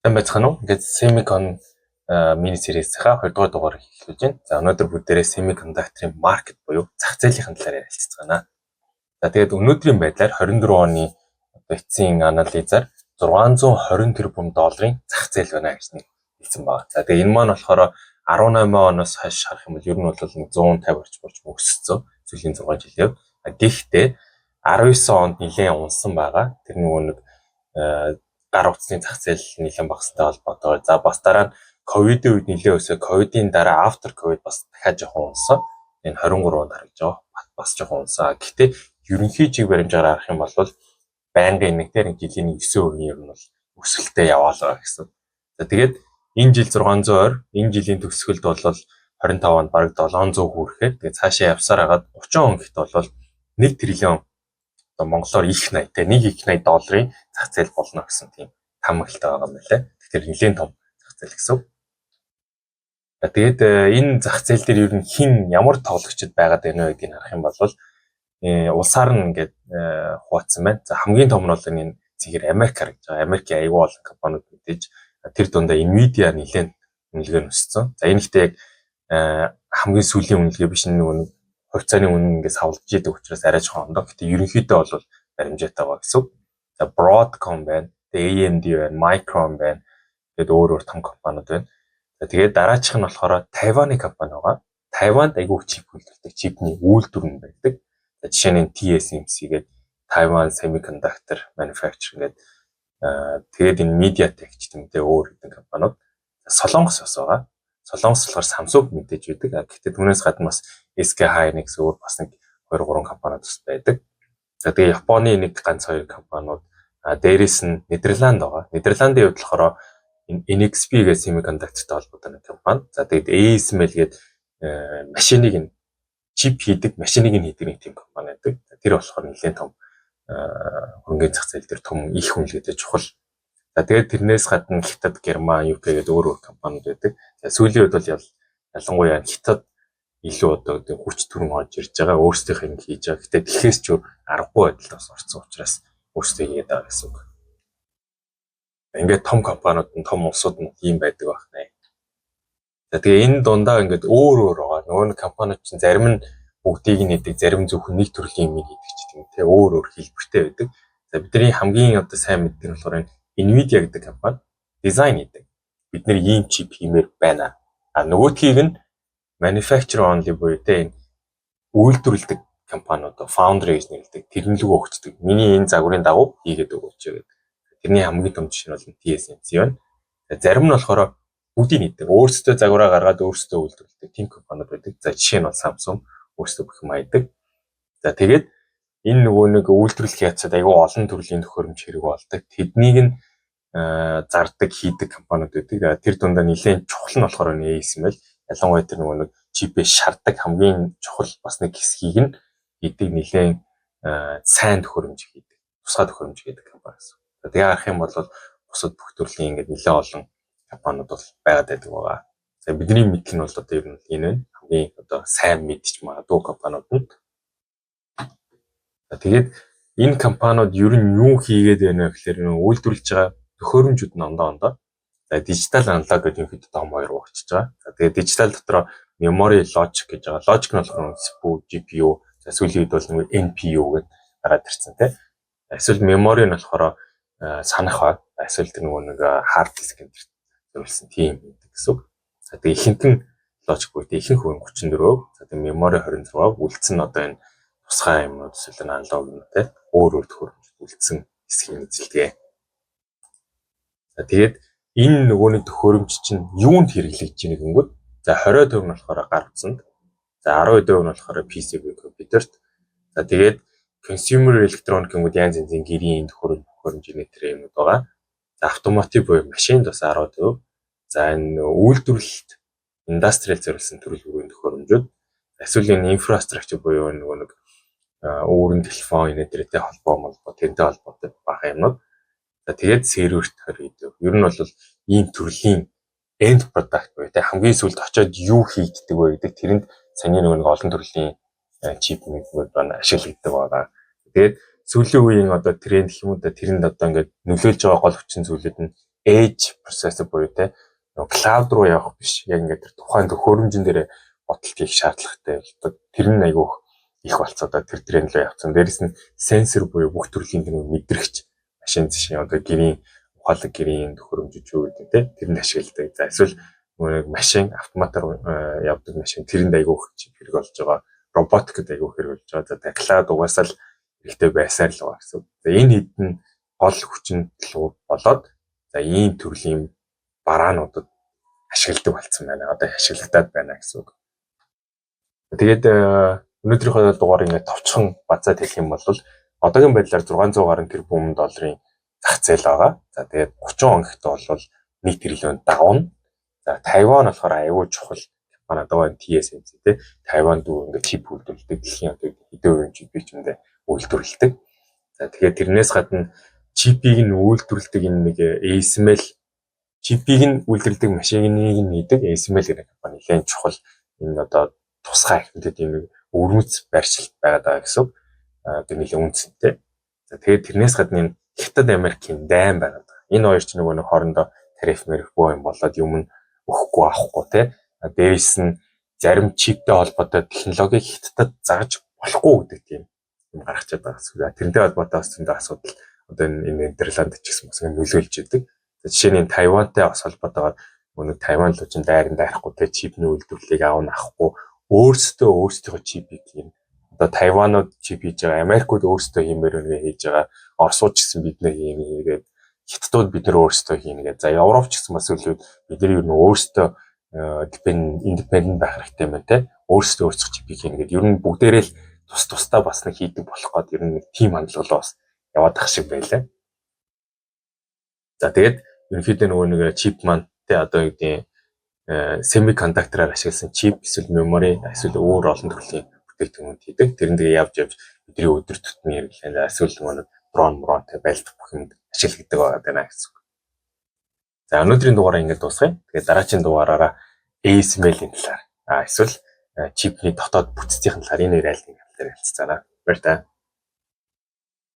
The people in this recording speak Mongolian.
Сайн байцгаана уу? Ингээд Semicon mini series-ийнхаа 2 дугаар дугаарыг эхлүүлж байна. За, өнөөдөр бүгдээрээ semiconductor-ын market буюу зах зээлийн талаар ярилцгаана. За, тэгээд өнөөдрийн байдлаар 24 оны одоо эцсийн анализаар 620 тэрбум долларын зах зээл байна гэж нэг хэлсэн байна. За, тэгээд энэ маань болохоор 18 оноос хойш харах юм бол ер нь бол 150 орчим орчим өссөн сүүлийн 6 жилийн. Гэхдээ 19 онд нэлээд унсан байгаа. Тэр нөгөө нэг гар утасны зах зээл нэлээд багастай холбоотойгоор, за, бас дараа нь ковидын үед нэлээд өсөө, ковидын дараа, after ковид бас дахиад жоохон унсан. Энэ 23 онд харагдаж байгаа. Бас жоохон унсан. Гэхдээ ерөнхий чиг баримжаар харах юм бол байнгын нэг дээр жилийн 9% ер нь бол өсөлттэй яваалаа гэсэн. За, тэгээд энэ жил 620, энэ жилийн төгсгөлд бол 25 онд бараг 700 хүрэхээр, тэгээд цаашаа явсаар хагаад 30 он гэхэд бол 1 триллион, одоо монголоор их 80 те, 1 их 80 долларын зах зээл болно гэсэн тийм таамаглалтай байгаа юм байна лээ. Тэгэхээр нэлээд том зах зээл гэсэн. Тэгээд энэ зах зээл дээр ер нь хэн, ямар тоглогчид байгаад байна вэ гэдгийг харах юм бол улсаар нь ингээд хуваацсан байна. За, хамгийн том нь бол энэ цэнхэр Америк харагдаж байгаа. Америкийн аягүй олон компаниуд мэдээж, тэр дундаа Nvidia нэлээд үнэлгээ нь өссөн. За, энэ ихтэй яг хамгийн сүүлийн үнэлгээ биш, нөгөө нэг хувьцааны үнэ ингээд савлаж идэг учраас арай жоохон ондоо. Гэтэ ерөнхийдөө бол баримжаатай байгаа гэсэн. За, Broadcom байна, тэгээ AMD байна, Micron байна. Тэгээд өөр өөр том компаниуд байна. За, тэгээд дараачих нь болохоор Тайваны компани байгаа. Тайванд айгүй чип үйлдвэрлэдэг, чипний үйлдвэр нь байдаг. За, жишээ нь TSMC гэдэг, Taiwan Semiconductor Manufacturing гэдэг, тэгээд энэ MediaTek ч гэмтэй өөр хэдэн компаниуд. Солонгос бас байгаа. Солонгос болохоор Samsung мэдээж байдаг. Гэхдээ түүнээс гадна бас SK Hynix, өөр бас нэг 2 3 компаниуд бас байдаг. За, тэгээ Японы нэг ганц хоёр компаниуд, дээрээс нь Нидерланд байгаа. Нидерландын хувьд болохоор энэ NXP гэх semiconductor-тай холбоотой нэг компани. За, тэгээд ASML гээд машиныг нь чип хийдэг, машиныг нь хийдэг нэг тийм компани байдаг. Тэр болохоор нэлээд том, хөрөнгөний зах зээл дээр том их үнэлгээтэй чухал. За, тэгээд тэрнээс гадна Хятад, Герман, UK гэдэг өөр өөр компаниуд байдаг. За, сүүлийн үед бол ялангуяа Хятад илүү одоо хүч төрөн орж ирж байгаа, өөрсдийнхээ ингэ хийж байгаа. Гэтэ дэлхээс ч аргагүй байдалд бас орсон учраас өөрсдөө хийгээд байгаа гэсэн үг. Ингээд том компаниуд нь, том улсууд нь ийм байдаг байх нэ. За, тэгээ энэ дундаа ингээд өөр өөр байгаа. Нөгөө нэг компаниуд чинь зарим нь бүгдийг нь хийдэг, зарим зөвхөн нэг төрлийн юм хийдэг ч тийм те, өөр өөр хэлбэртэй байдаг. За, бидний хамгийн одоо сайн мэддэг нь болохоор энэ Nvidia гэдэг компани дизайн хийдэг. Бид нэр ийм чип хиймээр байна. А нөгөөдхийг нь manufacture only буюу те, энэ үйлдвэрлэдэг компаниуд, foundry гэж нэрлэдэг. Тэрэн лүү өгчдөг. Миний энэ загварын дагуу хийгээд өгөөч гэдэг. Тэрний хамгийн том жишээ нь бол TSMC байна. Зарим нь болохоор бүгдийг хийдэг. Өөрсдөө загвараа гаргаад өөрсдөө үйлдвэрлэдэг тийм компаниуд байдаг. За, жишээ нь бол Samsung өөрсдөө бүх юм хийдэг. За, тэгээд энэ нөгөө нэг үйлдвэрлэх явцад айгүй олон төрлийн төхөөрөмж хэрэг болдог. Тэднийг нь зардаг, хийдэг компаниуд байдаг. Тэр дундаа нэлээд чухал нь болохоор ASML. Ялангуяа тэр нөгөө нэг чипээ шардаг хамгийн чухал бас нэг хэсгийг нь хийдэг, нэлээд сайн төхөөрөмж хийдэг. Тусгай төхөөрөмж хийдэг компани гэсэн. Тэгээ харах юм бол бусад бүх төрлийн ингээд нэлээд олон компаниуд бол байгаад байдаг байгаа. За, бидний мэдэх нь бол одоо ер нь энэ байна. Хамгийн одоо сайн мэдчих магадгүй компаниуд нь. За, тэгээд энэ компаниуд ер нь юу хийгээд байна вэ гэхээр үйлдвэрлэж байгаа төхөөрөмжүүд нь ондоо ондоо. За, digital, analog гэдэг ерөнхийдөө том хоёр хуваагдчихж байгаа. За, тэгээд digital дотроо memory, logic гэж байгаа. Logic нь болохоор CPU, GPU, за, сүүлийн үед бол нэг NPU гэдээ гараад ирсэн тийм. Эсвэл memory нь болохоор санах бай. Эсвэл тэр нөгөө нэг hard disk энэ зориулсан тийм гэдэг гэсэн үг. За, тэгээ ихэнх нь logic буюу ихэнх хувь нь 34, за, тэгээ memory 26, үлдсэн нь одоо энэ тусгай юмнууд, эсвэл аналог юм те, өөр өөр төхөөрөмж үлдсэн хэсгийг эзэлдэг. За, тэгээд энэ нөгөө нэг төхөөрөмж чинь юунд хэрэглэгдэж байна гэнгүүт, за, 20% нь болохоор гар утсанд, за, 12% нь болохоор PC буюу компьютерт, за, тэгээд consumer electronic гэнгүүт янз янзын гэрийн төхөөрөмж тэр юмнууд байгаа. За, automotive буюу машинд бас 10%. За, энэ үйлдвэрлэлт, industrial зориулсан төрөл бүрийн төхөөрөмжүүд, эсвэл энэ infrastructure буюу нөгөө нэг өөрөн телефон энэ дээртэй холбоо молбоо, тэрнтэй холбоотой бага юмнууд. За, тэгээд серверт 20%. Ер нь бол ийм төрлийн end product буюу те, хамгийн сүүлд очиод юу хийгддэг вэ гэдэг тэрэнд саний нөгөө нэг олон төрлийн чип нэг байна ашиглагддаг байгаа. Тэгээд сүүлийн үеийн одоо тренд гэх юм уу да, тэрэнд одоо ингээд нөлөөлж байгаа гол хүчин зүйлүүд нь Edge processor буюу те нөгөө cloud руу явах биш. Яг ингээд тэр тухайн төхөөрөмжин дээр бодолт хийх шаардлагатай болдог. Тэр нь айгүй их болцоо тэр тренд рүү явцсан. Дээрэс нь сенсор буюу бүх төрлийн тэр мэдрэгч машин зшин, одоо гэрийн ухаалаг, гэрийн төхөөрөмж юу гэдэг те, тэрэнд ашигладаг. За, эсвэл нөгөө машин, автоматар явдаг машин, тэрэнд айгүй хэрэг болж байгаа. Роботикд айгүй хэрэг болж байгаа. За, тэгээ cloud угаасаа л хэрэгтэй байсаар л байгаа гэсэн. За, энэ хэдэн гол хүчин болоод, за, ийм төрлийн бараануудад ашигладаг болсон байна. Одоо ашиглагдаад байна гэсэн үг. Тэгээд өнөөдрийнхөө дугаар ингээд товчхон базаад хэлэх юм бол одоогийн байдлаар 600 гаруй тэрбум долларын зах зээл байгаа. За, тэгээд 30 он гэхдээ бол 1 триллион дагавна. За, Тайван болохоор аюул чухал компани, одоо энэ TSMC те, Тайванд ингээд чип үйлдвэрлэдэг, дэлхийн одоо хэдэн хувийн чипийг ч юмдаа үйлдвэрлэдэг. За, тэгээд тэрнээс гадна чипийг нь үйлдвэрлэдэг энэ нэг ASML, чипийг нь үйлдвэрлэдэг машиныг нь хийдэг ASML гэдэг компани нэлээд чухал, энэ одоо тусгай эрхэмтэд юм нэг өвөрмөц байршилт байгаад байгаа гэсэн. Одоо нэлээд үнцэнтэй. За, тэгээд тэрнээс гадна энэ Хятад Америкийн дайн байгаад байгаа. Энэ хоёр ч нөгөө нэг хоорондоо тариф мэриф боо юм болоод юм нь өгөхгүй авахгүй те. Дээрээс нь зарим чиптэй холбоотой технологиг Хятадд зарж болохгүй гэдэг тийм юм гаргачаад байгаа гэсэн. Тэрнтэй холбоотой бас зөндөө асуудал одоо энэ Нидерланд ч гэсэн бас нөлөөлж идэг. Жишээ нь Тайвантай бас холбоотойгоор нөгөө Тайван руу чинь дайран дайрахгүй те, чипний үйлдвэрлэлийг авна авахгүй, өөрсдөө өөрсдийнхөө чипийг юм, одоо Тайванууд чип хийж байгаа, Америкууд өөрсдөө хиймээр байна хийж байгаа, Оросууд ч гэсэн бид нэр хийнэ хийгээд, Хятадууд бид нар өөрсдөө хийнэ гэдэг. За, Европ ч гэсэн бас үлээд бид нар ер нь өөрсдөө independent байх хэрэгтэй юм байна те. Өөрсдөө өөрсдөө чипийг хийнэ гэдэг. Ер нь бүгдээрээ л тус тусдаа бас нэг хийдэг болох гээд ер нь нэг тийм хандлага бас яваад ах шиг байлаа. За, тэгээд ерөнхийдөө нөгөө нэг чип маань те, одоо юу гэдэг, semiconductor-аар ашигласан чип эсвэл memory эсвэл өөр олон төрлийн бүтээгдэхүүнүүд хийдэг. Тэр нь тэгээ явж явж бидний өдөр тутмын хэрэглээнд эсвэл нөгөө нэг дрон мронтой байлдах бүх юмд ашиглагддаг байгаа даа гэсэн үг. За, өнөөдрийн дугаараа ингэж дуусгая. Тэгээд дараагийн дугаараарааASML-ийн талаар, эсвэл чипний дотоод бүтцийн талаар, энэ хоёр аль нэг талаар ярилцгаана. Баяр таа.